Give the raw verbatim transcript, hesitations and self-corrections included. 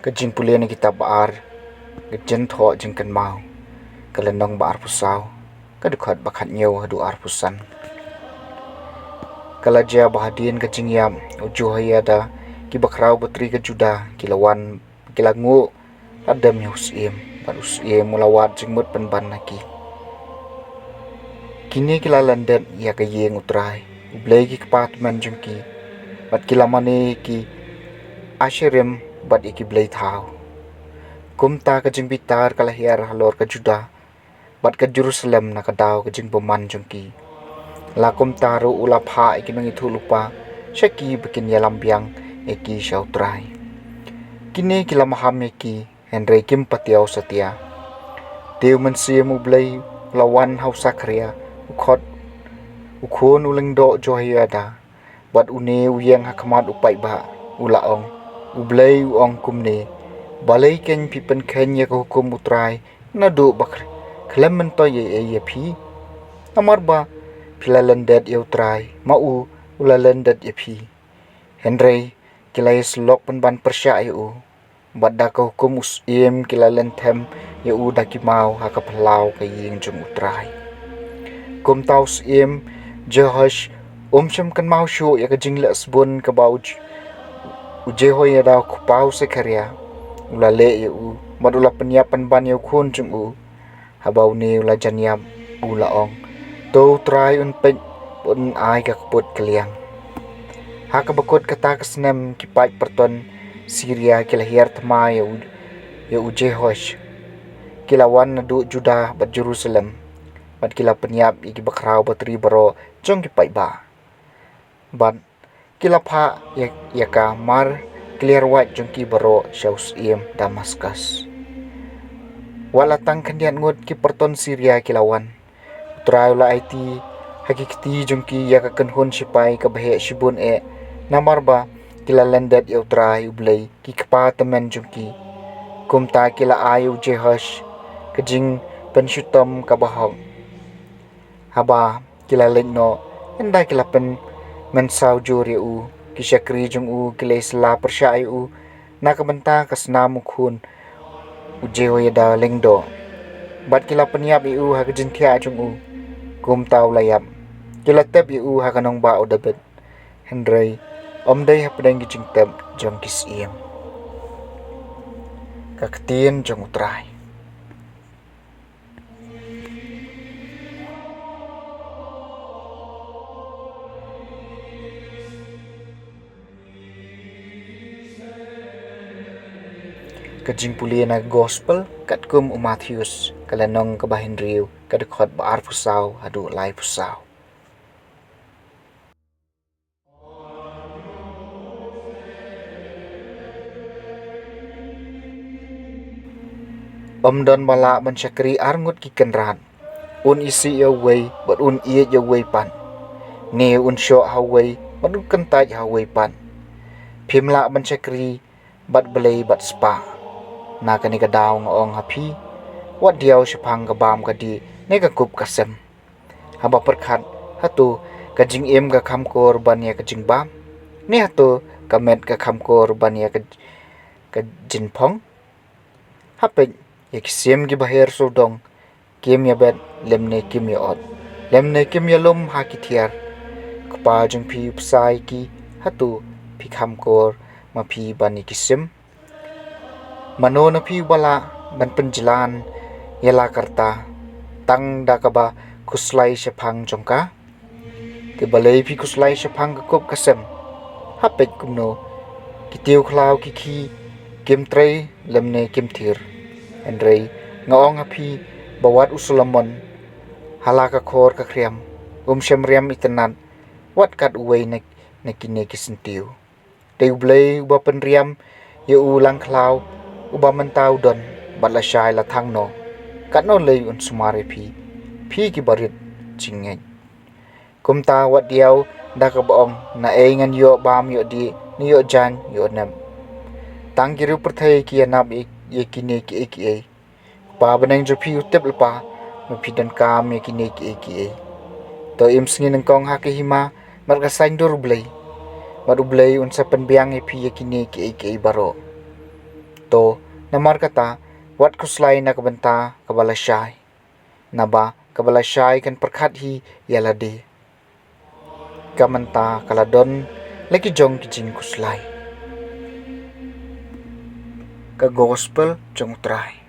Ka jingpule na kitab ba ar, ka jingthoh jingkynmaw, ka lynnong ba arphew saw, ka dkhot ba khatnïew haduh arphew san. Ka la jia ba hadien ka jingïap u Jehoiada, ki bakhraw batri ka Juda ki la wan, ki la nguh la dem ïa u syiem, bad u syiem u la wad jingmut pynban na ki. Kine ki la lyndet ïa ka ïing U Trai, U Blei ki kpa tymmen jong ki, bad ki la mane ïa ki Asherim bad ïa ki blei thaw. Kumta ka jingbitar ka la hiar halor ka Juda bad ka Jerusalem na ka daw ka jingbymman jong ki. La kumta ruh u la phah ïa ki nongïathuhlypa sha ki ba kin ïalam biang ïa ki sha U Trai. Kine ki la maham ïa ki, hynrei kim pat ïoh satia. Te u Mynsiem U Blei u la wan ha u Sakharaïa, u khot, u khun u lyngdoh Jehoiada. Bad une u ïeng ha khmat u paidbah, u la ong, U Blei u ong kumne: Balei kein phi pynkheiñ ïa ka hukum U Trai, naduh ba khlem myntoi ei ei ïa phi? Namar ba phi la lyndet ïa U Trai, ma u, u la lyndet ïa phi. Hynrei ki la ïasyllok pynban pyrshah ïa u, bad da ka hukum u syiem ki la lynthem ïa u da ki maw ha ka phyllaw ka ïing jong U Trai. Kumta u syiem Jehoash um shym kynmaw shuh ïa ka jingleh sbun kaba u J-, u Jehoiada u kpa u Sakharaïa u la leh ïa u, bad u la pynïap pynban ïa u khun jong u. Haba une u la jan ïap, u la ong, To U Trai un peit, un ai ka kput kylliang. Ha kaba kut kata ka snem ki paid pyrton Syria ki la hiar thma ïa u, ïa u Jehoash. Ki la wan naduh Juda bad Jerusalem, bad ki la pynïap ïa ki bakhraw batri baroh jong ki paidbah. Bad ki la phah ïa, ïa ka mar kliar wait jong ki baroh sha u syiem Damaskas. Wat la tang khyndiat ngut ki pyrton Syria ki la wan, U Trai u la aiti ha ki kti jong ki ïa ka kynhun sipai kaba heh shibun eh, namar ba ki la lyndet ïa U Trai U Blei ki kpa tymmen jong ki. Kumta ki la ai ïa u Jehoash ka jingpynshitom kaba hok. Haba ki la leit noh, ynda ki la pynmynsaw jur ïa u, ki shakri jong u ki la ïasylla pyrshah ïa u na ka bynta ka snam u khun u Jehoiada lyngdoh. Bad ki la pynïap ïa u ha ka jingthiah jong u. Kumta u la ïap. Ki la tep ïa u ha ka nongbah u Dabid, hynrei ym dei hapdeng ki jingtep jong ki syiem. Ka ktien jong U Trai. Ka jingpule na Gospel katkum u Mathaios, ka lynnong kaba hynriew, ka dkhot ba arphew saw haduh laiphew saw. Ym don ba lah ban shakri ar ngut ki kynrad. Un isih ïa uwei, bad un ïeit ïa uwei pat. Ne un shoh ha uwei, bad un kyntait ha uwei pat. Phim lah ban shakri bad Blei bad spah. Na kane ka daw nga ong ha phi, wat diaw shaphang ka bam ka dih ne ka kup ka sem. Haba pyrkhat, hato ka jingim ka kham kor ban ïa ka jingbam? Ne hato ka met ka kham kor ban ïa ka, ka jingphong? Ha peit, ïa ki sim kiba her sawdong, kim ïabet, lymne kim ïa-ot, lymne kim ïalum ha ki thiar. Kpa jong phi u bsa ïa ki, hato phi kham kor ma phi ban ïa ki sim? Mano na phi uba lah ban pynjlan ïa la ka rta tang da kaba khuslai shaphang jong ka? Te balei phi khuslai shaphang ka kup ka sem? Ha peit kumno, ki tiew khlaw ki khie, kim trei lymne kim thir. Hynrei nga ong ha phi ba wat u Solomon ha la ka khor ka khriam um shym riam itynnad wat kat uwei na, na kine ki syntiew. Te U Blei uba pynriam ïa u langkhlaw, uba mynta u don bad lashai la thang noh, katno lei un sumar ïa phi, phi kiba rit jingngeit. Kumta wat diaw da kaba ong, naei ngan ïoh bam ïoh dih, ne ïoh jaiñ ïoh nep. Tang ki riew pyrthei ki ïanap ïa, ïa kine kiei kiei. Kpa bneng jong phi u tip lypa ba phi donkam ïa kine kiei kiei. To im sngi nyngkong ha ka hima bad ka saiñdur U Blei, bad U Blei un sa pynbiang ïa phi ïa kine kiei kiei baroh. To Namar kata, wat khuslai na ka bynta kaba lashai, naba kaba lashai kan pyrkhat hi ïa lade. Ka mynta ka la don la ki jong ki jingkhuslai. Ka Gospel jong U Trai.